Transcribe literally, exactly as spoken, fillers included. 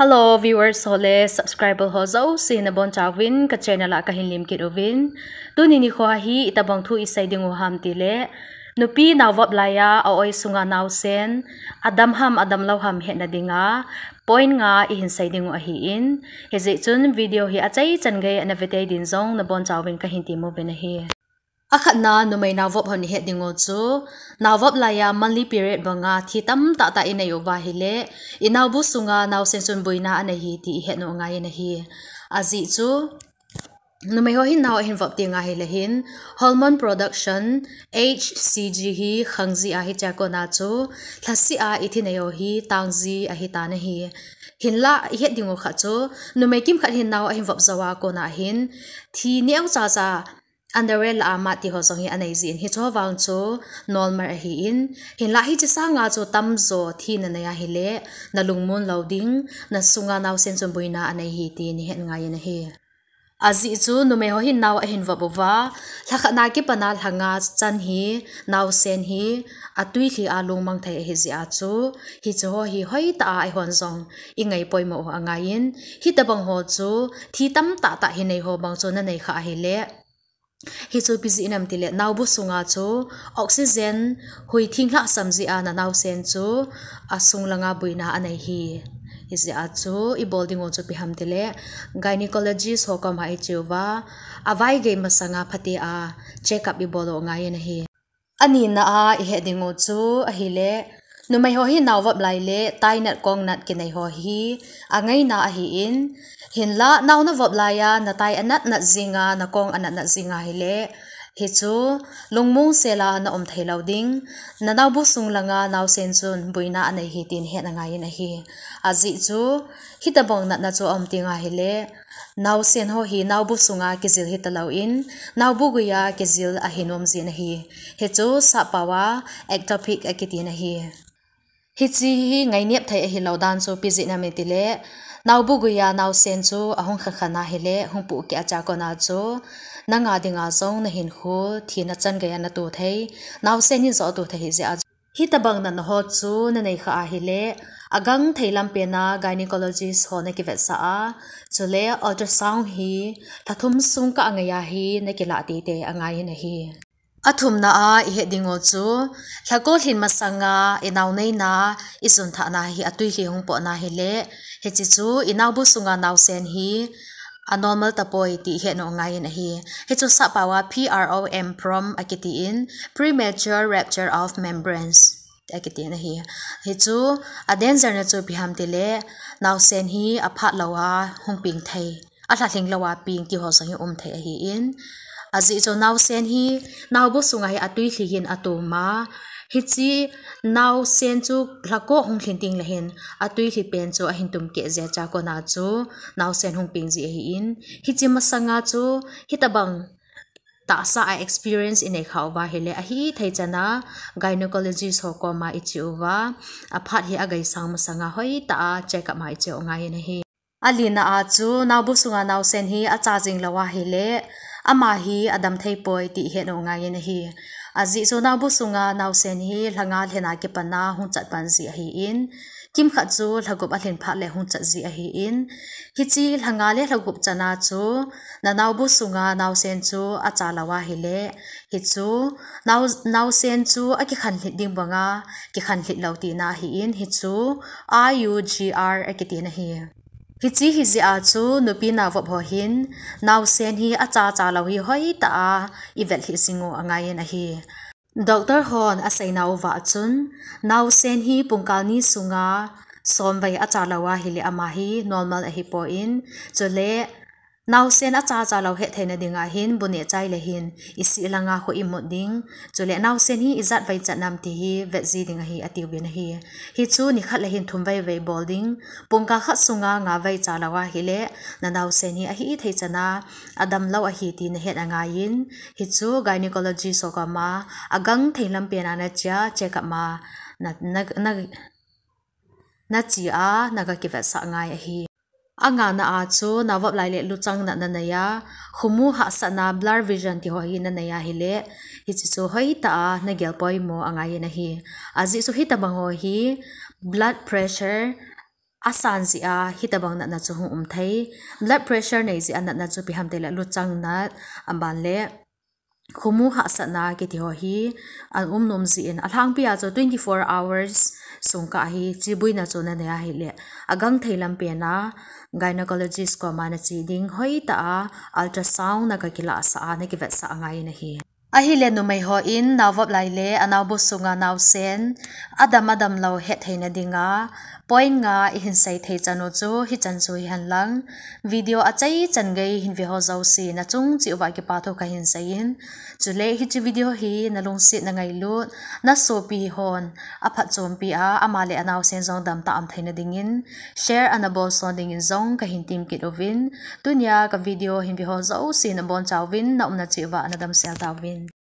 Hello viewers ho le subscriber ho jouse nabonchauvin ka channel a kahin lemkit uvin. Tuni nikho hi itobang thu isei ding u ham tile, nupi naovop laiya a-oi sunga naosen adam ham adamlou ham hetna dinga point nga ihin sei ding u ahin, hijeh chun video hi achaichan geiya navetei din jong nabonchauvin kahin temuvin ahi. Akhatna, numei naovop hon ihet ding u chu, naovop laiya monthly period banga thi tamtah tah inei uva ahile, inaobu sunga naosen chun boina anei hi ti ihet u angaiyin ahi. Ajeh chu, numei ho hin nao ahin vop tenga ahile hin, hormone production, H C G hi khangji ahi, chua kona chu lhaseh a ithi nei u hi tangji ahitan ahi. Hinla ihet ding u khat chu, numei kimkhat hin nao ahin vop jouva kona hin, thi neocha cha, underwear lah a mat ti ho jong hi anei jin, hichu vang chu normal ahin, hinla hiche sanga chu tamjo thi nanei ahile, nalungmon lou ding, nasunga naosen chun boina anei hi ti ihet angaiyin ahi. Ajeh chu numei ho hin nao ahin vop uva, lhakhatna kipana lhanga chan hi, naosen hi atwi lhi a lungmang thei ahijeh a chu, hiche ho hi hoitah a eihon jong ingai poimo u angaiyin, hitobang ho chu thi tamtah tah hinei ho bang chu nanei kha ahile, hichu ipi jeh ham tile, naobu sunga chu oxygen hui theng lhahsam jeh a nanaosen chu asung langa boina anei hi. Hijeh a chu ibol ding u chu ipi ham tile, gynecologist ho koma iche uva, avaigei masanga phatea check up ibol u angaiyin ahi. Anina a ihet ding u chu ahile, numei ho hi naovop lai le tainat kongnat kinei ho hi angaina ahin, hinla nao navop laiya natai anat nat jinga, nakong anat nat jinga ahile, hichu lungmong sela naum theilou ding, nanaobu sung langa naosen chun boina anei hi ti ihet angaiyin ahi. Ajeh chu, hitobang natna chu aum tenga ahile, naosen ho hi naobu sunga kijil hitalouvin, naobu guiya kijil ahi nom jin ahi. Hichu sappao a ectopic akitin ahi. Hiche hi ngainep thei ahilou dan chu ipi jeh ham itile, naobu guiya naosen chu ahung khankhan ahile, hung pohkeh a chua kona chu, nanga dinga jong nahinkho thina chan geiya nato thei, naosen hi jo ato thei ahijeh a chu, hitobang natna ho chu nanei kha ahile, agangthei lampena gynecologist ho nakivetsah a, chule ultrasound hi lha thum sung kah a ngeiya hi nakilah teitei angaiyin ahi. Athumna a ihet ding u chu, lhako lhin masanga inaoneina, isunthahna hi atwi lhi hung potna ahile, hiche chu inaobu sunga naosen hi anormal tapoi ti ihet u angaiyin ahi. Hichu sappao a P R O M, prom akitin, premature rupture of membranes akitin ahi. Hichu adangerna chu ipi ham tile, naosen hi aphat louva hung peng thei, alhalhing louva peng ti ho jong hi um thei ahin, ajeh chu naosen hi naobu sunga hi atwi lhi hin atom a, hiche naosen chu lhako hung lhin tengle hin atwi lhi pen chu ahin tumkeh jeh a chua kona chu naosen hung peng ji ahin, hiche masanga chu hitobang tahsa a experience inei khah uva ahile, ahithei chana gynecologist ho koma iche uva, aphat hi ageisang masanga hoitah a check up ma iche u angaiyin ahi. Alina a chu, naobu sunga naosen hi acha jing louva ahile, ama hi adam theipoi ti ihet u angaiyin ahi. Ajeh chu naobu sunga naosen hi lha nga lhena kipana hung chat pan ji ahin, kimkhat chu lha gup alhin phat le hung chat ji ahin, hiche lha nga le lha gup chana chu, nanaobu sunga naosen chu acha louva ahile, hichu nao, naosen chu akikhanlhit ding banga kikhanlhit lou tina ahin, hichu I U G R akitin ahi. Hiche hijeh a chu nupi naovop ho hin naosen hi acha cha lou hi hoitah a ivetlhih jing u angaiyin ahi. Doctor hon aseinau vah chun, naosen hi pungkal ni sunga somvei acha louva ahile ama hi normal ahipon, chule naosen acha cha lou hettheina dinga hin bu neh chai le hin isih langa khu imut ding, chule naosen hi ijat vei chat nam ti hi vetji ding ahi atiuvin ahi. Hichu nikhat le hin thumvei vei bol ding, pungkal khat sunga ngavei cha louva ahile, nanaosen hi ahithei chana adamlou ahi ti nahet angaiyin, hichu gynecologist ho koma agangthei lampena nache a check up ma na, na, na, nache a naga kivetsah ngai ahi. Angana a chu naovop lai le luchang natna neiya, khomu hahsatna, blur vision ti ho hi nanei ahile, hiche chu hoitah a nagel poimo angaiyin ahi. Ajeh chu hitobang ho hi blood pressure asan jeh a hitabang natna chu hung um thei. Blood pressure nei jeh a natna chu ipi ham itile luchang nat, aban le khomu hahsatna kiti ho hi ana um nom jeh in, alhangpi a chu twenty-four hours sung kah hi hiche boina chu nanei ahile, agangthei lampen a gynecologist koma nache ding, hoitah a ultrasound na kakilahsah a nakivetsah angaiyin ahi. Ahile numei hon naovop lai le anaobu sunga naosen adam adamlou hetthei nadinga point nga ihin sei thei chan u chu hichan chu hihen lang, video achaichan gei hin ve ho jouse nachung cheh uva kipa thu kahin seiyin, chule hiche video hi nalungset nangailut, nasopi hon aphatchompi a ama le anaosen jong damtah a um theina dingin share ana bolson dingin jong kahin temkit uvin, tunia ka video hin ve ho jouse nabonchauvin naumna cheh uva ana damsel tauvin.